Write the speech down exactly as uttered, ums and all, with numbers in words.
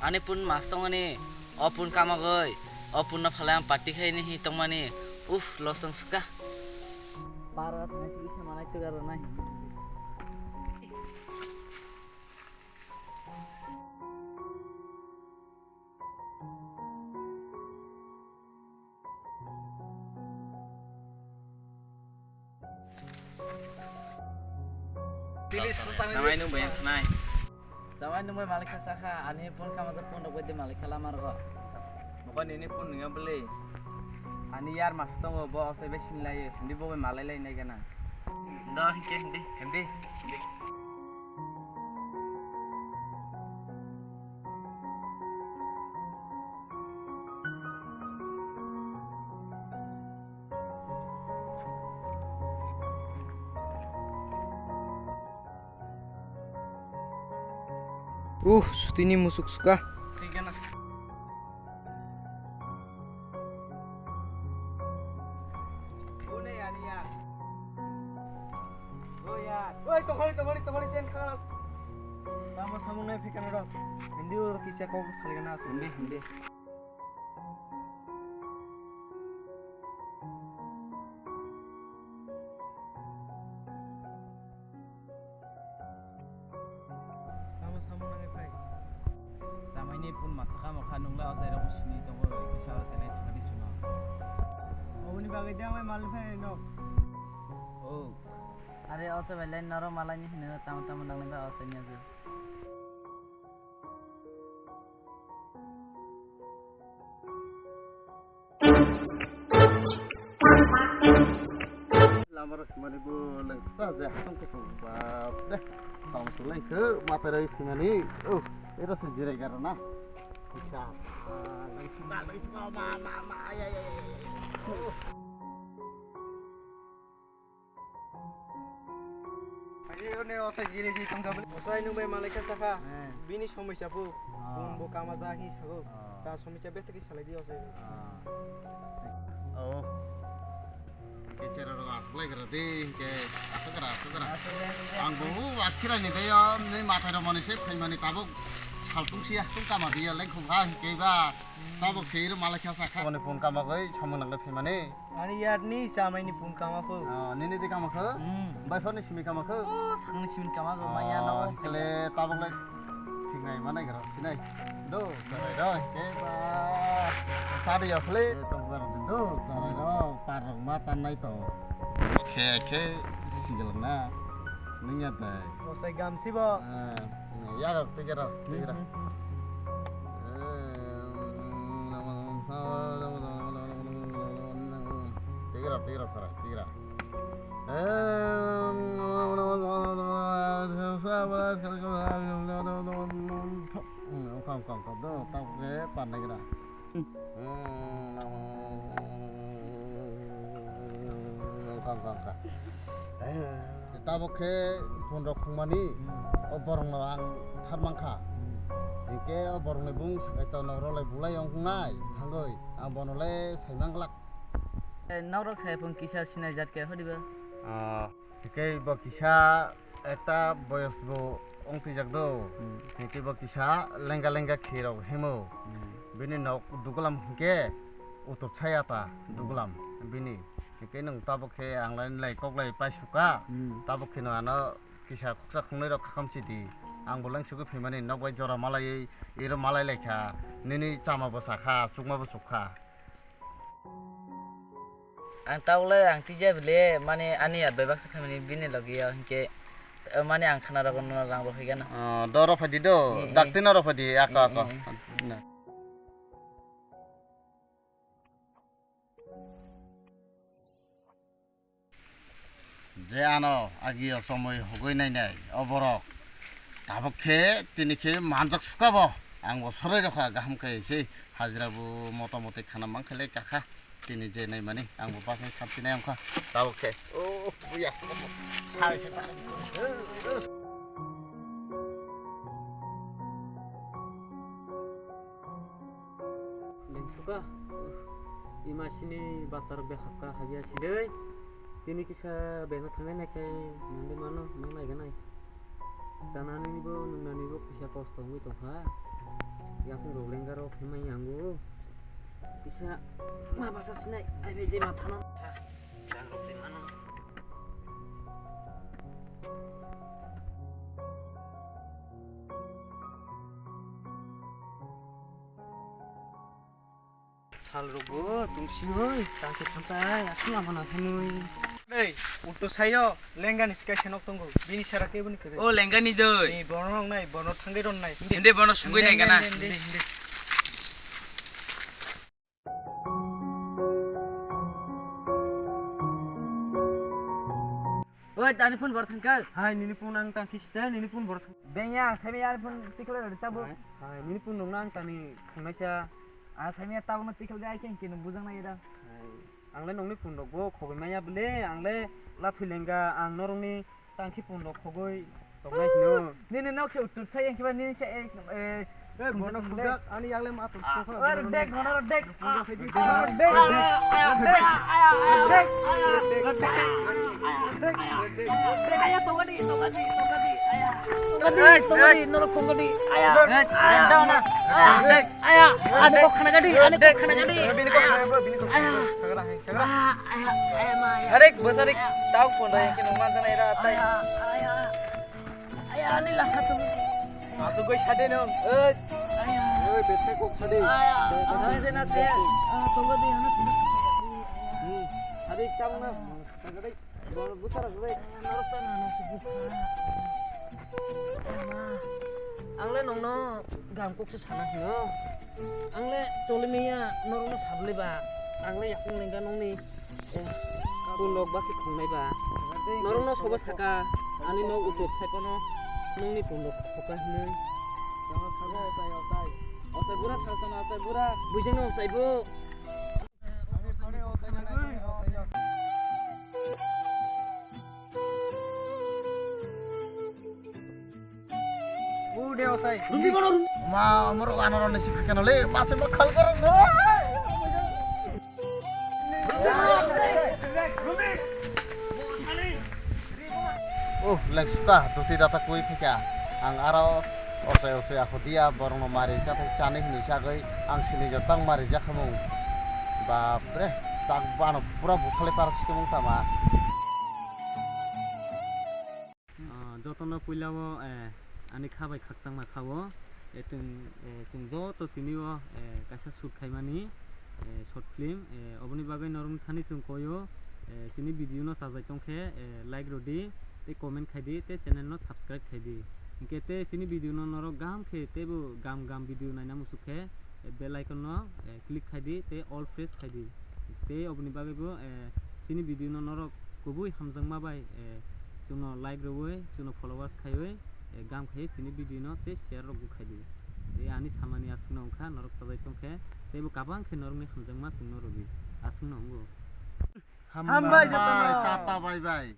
Ani pun mas tongani, o pun kamagoi, o pun no phalai ang party khai ni hi tongmani, uff, losong suka. Paro thanai si kisa manai tugar rw nai. Namai nung bai nai. Namai nung bai malikha sakha, ani phone kama je phone rok bai di malikha lama rogo. Mokon nini phone nunga bwle. Ani yar mas tongo, bo osai bai sinlai, hindi bo bai malai lai nai gana. Do, hindi, hindi. Hindi. Hindi. Uh, sutini musuk suka. Tingkana. Oi, yaar. Oi, tokhori, tokhori, tokhori, sen khalas. Tamo samung nai phikana rok. Hindi oro kisa kok salgana asu. Hindi, hindi. Tamo samung nai phai. Tamaini phone matha kha mokha nungla asai rok sini tongo kisa asai nai thadi suno. Oboni bagwi jang mai mal phai no. Oh. Are o se belai noro malai ni hino tamo tamo nang ba o se nya je. Lama rok simani bo leng sa je hasong kusung bap de. Tong sulai ke mata rai simani. Oh, era se jirai garo na. Bisa. Ah, leng suka, leng suka, ma, ma, ma, ay, ay, ay, ay, ay. Oh. Aye, one osai jire ji tongkha bwle. Osai nung bai malai kha sakha. Eh. Bini somosya phu. Ah. Bun bo kama ja hi sago. Ah. Ta somosya bete ki salai di osai. Ah. Oh. Ke chero ro as play gara de, ke apa gara, apa gara. Asole, asole. Ang bo akhira ni dai, nei mathai ro mani se phaimani tabuk saltung sia tung kama dia leng khum ha ke ba. Hmm. Tabuk se ro malai kha sakha. Mani phone kama goi samung nang phaimani. Ani yar ni chamai ni phone kama phu. Ah, nini di kama kho? Hmm. Bai phone ni simi kama kho? Oh, sang ni simi kama kho, maya no. Ah, kele tabuk le thingnai manai garo sinai. Do, sarai do, ke ba. Sadi ya phle, tong garo din do, sarai do, parok ma tan nai to. Khe, khe, sigal na. Ning ya dai. Osai gam si bo. Ah, ya ga, tigero, tigero. Hmm, hmm, hmm. Tigra, tigra, sarai, tigra. Kam, kam, kam, do, tau ke pan lagi dah. Kam, kam, kam. Tabuk khe phone rok khungmani, hmm, o borok no ang thar mankha. Hmm. Hinkhe o borok ni bung sakai to nok rok lai bulai ong nai thangoi, ang bono le sai mang glak. Eh, nok rok sai phung kisa sinai jat khe hodi ba? Ah, hinkhe bo kisa ekta boyos bo ong twijak do. Hmm. Hinkhe bo kisa lenga lenga khe rok himo. Hmm. Bini nok dugulam hinkhe utuk saya ta dugulam bini. Hinkhe nwng tabuk khe ang lai lai kok lai pai suka. Hmm. Tabuk khe no ano kisa khuksa khungnwi rok khakam si di. Ang bo lengsugwi phaimani nok bai jora malaiwi iro malai lai kha. Nini chama bo sa kha, chukma bo suk kha. Ang tabuk lai ang twijai bwle, mani ani yat bai baksa phaimani bini logi o, hinkhe, eh, mani ang khana rok no rang rok higano. Ah, do rok phai di do, eh, eh, dakti no rok phai di, ako, eh, ako. Eh, eh. Na. Je ano agi o somoi hogoi nai nai o borok. Tabuk khe tini khe manjak suka bo. Ang bo soroi rokha gaham khe se hajira bo mota moti khana mang khe le kakha. Tini je nai mani ang bo basai khamti nai ongkha. Tabuk khe. Oh, buya. Sai khe. Lengsuka, ima sini batar bai hapka hagya sidai. Tini kisa bengha thangnai nai khe mande mano nang nai ganai. Chanani bo nungnani bo kisa kosto wngwi tongkha. Yakung rok lenga rok himai yango. Kisa ma basa sinai, ai bai de ma thano. Chang rok de mano. Sal rok bo tungsi hoi, tangke thantai, asma mana himui. Nei, utto sayo, lenga ni sky senok tongo, bini sara kebo ni kere. O lenga ni doi. Ni bono nong nai, bono thangge ron nai. Ende bono sungui nai gana. Oi, tani phone bor thangkha. Hai, nini phone ang tangki sisa, nini phone bor thang. Bengya, semi ani phone tikle rodi tabo. Hai, nini phone nong nang tani khungnai sa. Ah, semi tabuk no tikle dai ken ken bujang nai da. Hai, ang le nongni phone rok bo khogoi maya bele, ang le la thoi lenga, ang norokni tangki phone rok khogoi tongnai hino. Nini nok se utut sa yang kiba nini se, eh, Eh, bono khujak, ani yagle ma tong sokha. Ar dek, bono dek. Ar dek. Dek. Dek. Dek. Aya tongadi, tongadi, tongadi. Aya. Tongadi, tongadi, noro tongadi. Aya. Dek. Aya. Dek. Aya. Ani kok khana gadi, ani kok khana gadi. Bini kok khana, bini kok khana. Aya. Sagra hai, sagra. Aya, aya, aya, ma, aya. Arek, bosari tau phone ra, yang kino manjana era atai. Aya, aya. Aya, ani lakha tong. Asugoi sade nong. Oi. Aya. Oi, bethe kok sade. Aya. Asai de na se. Ah, tong di, ano. Hmm. Sade tang na. Sade. Bor butara sade. Narok ta na, na se bukha. Ama. Ang le nongno gam kok se sana hino. Ang le choli miya norokno sablai ba. Ang le yakung lengga nongni. Eh, pundok ba khe khungnai ba. Norokno sobo saka, ani nok utuk sai phano nongni pundok khoka hinwi. Ochai bura sasana, ochai bura. Buijano ochai bo. Ude ochai. Rundi bono. Ma, amoro anoro nisi phakano le, ma se ma khal karo. Oh, lengsuka, duti data kui phika. Ang aro ochai ochai akho dia, borokno mari chathai chani hinwi chagwi, ang sini jotang mari jakhamung. Bapre, tak bano pura bukhali para sikimung tama. Ah, jotono puila o, eh, ani kha bai khakchangma sao. Eh, chwng, eh, chwng joto tini o, eh, kaisa shoot khaimani, eh, short film, eh, oboni bagwi norokni thani chwng koyo, eh, chini video no chajai tongkhe, eh, like rwdi, tei comment khaidi, tei channel no subscribe khaidi. Hinkhe tei chini video no norok gam khe teibo gam gam video naina muchuk khe, eh, bell icon no, eh, click khaidi, tei all press khaidi. Tei oboni bagwi bo, eh, chini video no norok kubui hamjakma bai, eh, chwngno like rwui, chwngno followers khaiwi, eh, gam khai chini video no tei share rok bo khaidi. Tei ani samani aswkno wngkha, norok chajai tongkhe, teibo kabang khe norokni hamjakma chwngno rwdi, aswkno wngo. Hambai jotono. Tata bye bye.